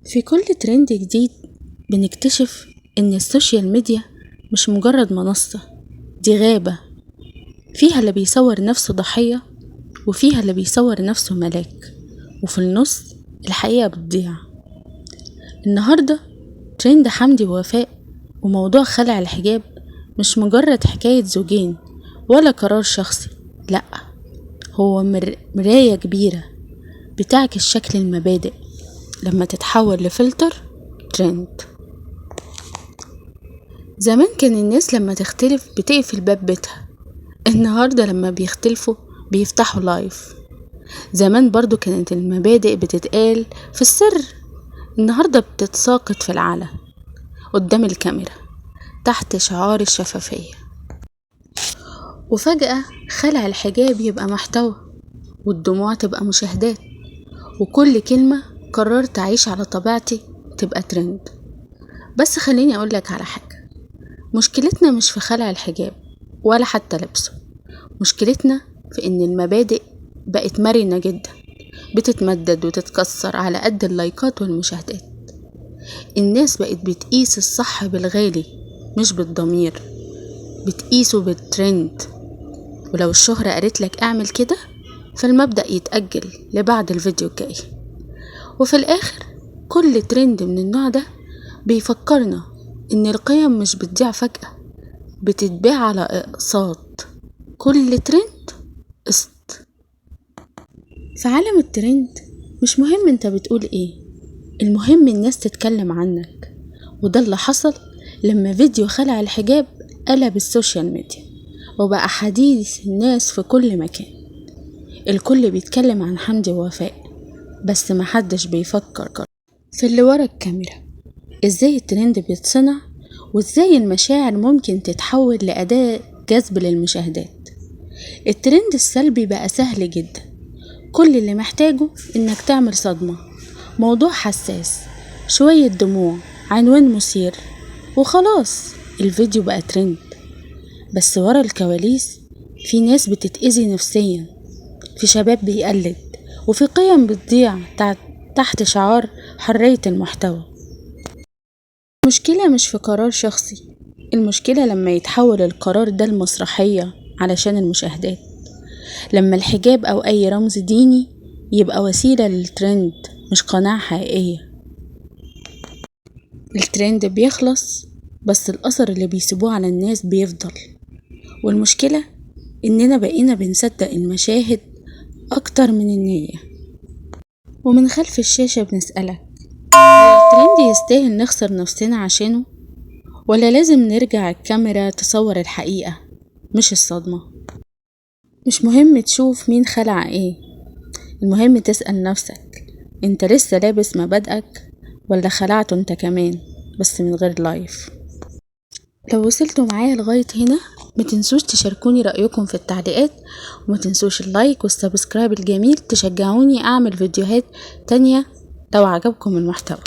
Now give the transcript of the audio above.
في كل ترند جديد بنكتشف إن ال social media مش مجرد منصة، دي غابة فيها اللي بيصور نفسه ضحية وفيها اللي بيصور نفسه ملاك، وفي النص الحقيقة بتضيع. النهاردة ترند حمدي ووفاء وموضوع خلع الحجاب مش مجرد حكاية زوجين ولا قرار شخصي، لأ، هو مراية كبيرة بتعكس شكل المبادئ لما تتحول لفلتر ترند. زمان كان الناس لما تختلف بتقفل باب بيتها، النهاردة لما بيختلفوا بيفتحوا live. زمان برضو كانت المبادئ بتتقال في السر، النهاردة بتتساقط في العلن قدام الكاميرا تحت شعار الشفافية. وفجأة خلع الحجاب يبقى محتوى، والدموع تبقى مشاهدات، وكل كلمة قررت أعيش على طبيعتي تبقى ترند. بس خليني أقولك على حاجة، مشكلتنا مش في خلع الحجاب ولا حتى لبسه، مشكلتنا في إن المبادئ بقت مرنة جدا، بتتمدد وتتكسر على قد اللايكات والمشاهدات. الناس بقت بتقيس الصح بالغالي مش بالضمير، بتقيسه بالترند. ولو الشهرة قالت لك اعمل كده فالمبدأ يتأجل لبعد الفيديو الجاي. وفي الآخر كل ترند من النوع ده بيفكرنا إن القيم مش بتضيع فجأة، بتتباع على أقساط. كل ترند قسط. في عالم الترند مش مهم انت بتقول ايه، المهم الناس تتكلم عنك. وده اللي حصل لما فيديو خلع الحجاب قلب ال social media وبقى حديث الناس في كل مكان. الكل بيتكلم عن حمدي ووفاء، بس محدش بيفكر في اللي ورا الكاميرا، ازاي الترند بيتصنع وازاي المشاعر ممكن تتحول لأداة جذب للمشاهدات. الترند السلبي بقى سهل جدا، كل اللي محتاجه انك تعمل صدمة، موضوع حساس، شوية دموع، عنوان مثير، وخلاص الفيديو بقى ترند. بس ورا الكواليس في ناس بتتأذي نفسيا، في شباب بيقلد، وفي قيم بتضيع تحت شعار حرية المحتوى. المشكلة مش في قرار شخصي، المشكلة لما يتحول القرار ده لمسرحية علشان المشاهدات، لما الحجاب أو أي رمز ديني يبقى وسيلة للترند مش قناعة حقيقية. الترند بيخلص بس الأثر اللي بيسيبوه على الناس بيفضل. والمشكلة إننا بقينا بنصدق المشاهد أكتر من النية. ومن خلف الشاشة بنسألك، الترند يستاهل نخسر نفسنا عشانه، ولا لازم نرجع الكاميرا تصور الحقيقة مش الصدمة؟ مش مهم تشوف مين خلع ايه، المهم تسأل نفسك انت لسه لابس مبادئك ولا خلعته انت كمان بس من غير live. لو وصلتوا معايا لغاية هنا ما تنسوش تشاركوني رأيكم في التعليقات، وما تنسوش ال like وال subscribe الجميل تشجعوني اعمل فيديوهات تانية لو عجبكم المحتوى.